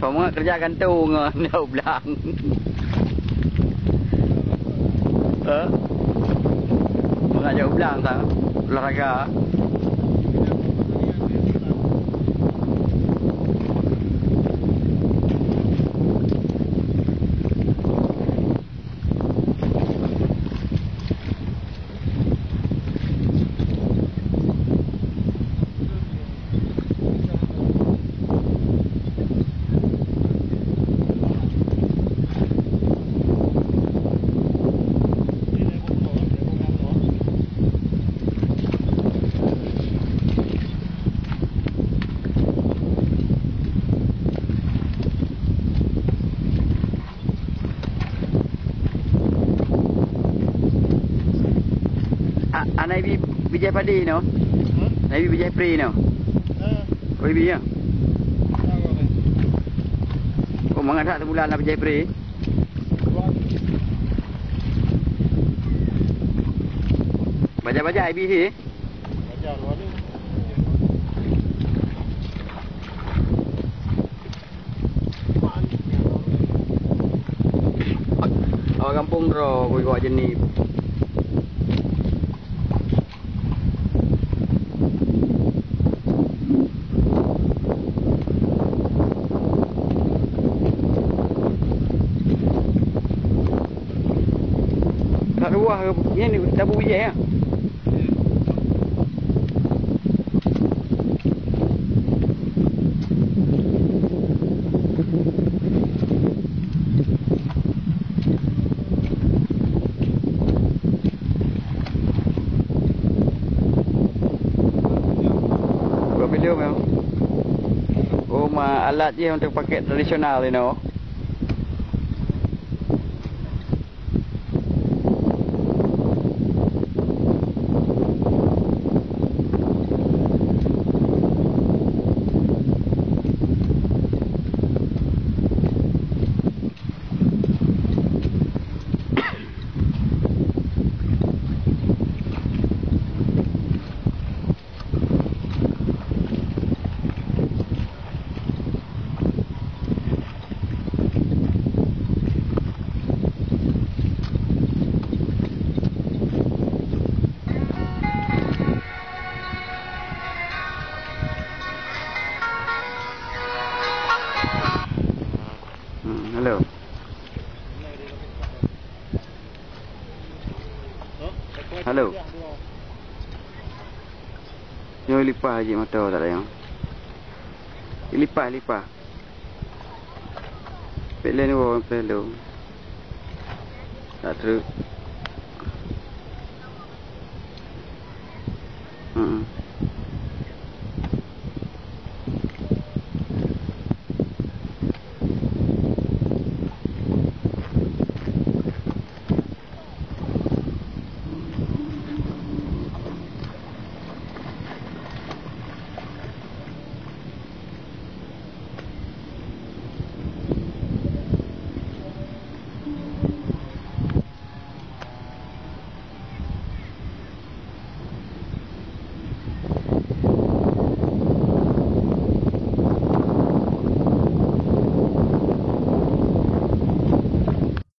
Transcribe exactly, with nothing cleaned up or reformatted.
Mangat keureuja gantung ngon jak u blang. Eh? Mangat jak u blang sang olahraga. A, ana ibi bijéh padé no? Hmm? Ana ibi bijéh pre no? Eh. Oh, ibi ya? Ya, boleh. Oh, mangat that sebulan na bijéh pre? Dua hari. Baja-baja ibi sih? Baja dua hari. Awak gampông droe, gawak jeunieb. Ka luwah, nyan tabu bijéh, ya? Buat video memang. Oh, ma alat je untuk pakai tradisional, you know. Hmm, halo. Halo. Nyoe lipah jih moto tak ada yang. Lipah, lipah. Pek lain wo, pek lom. Tak truk.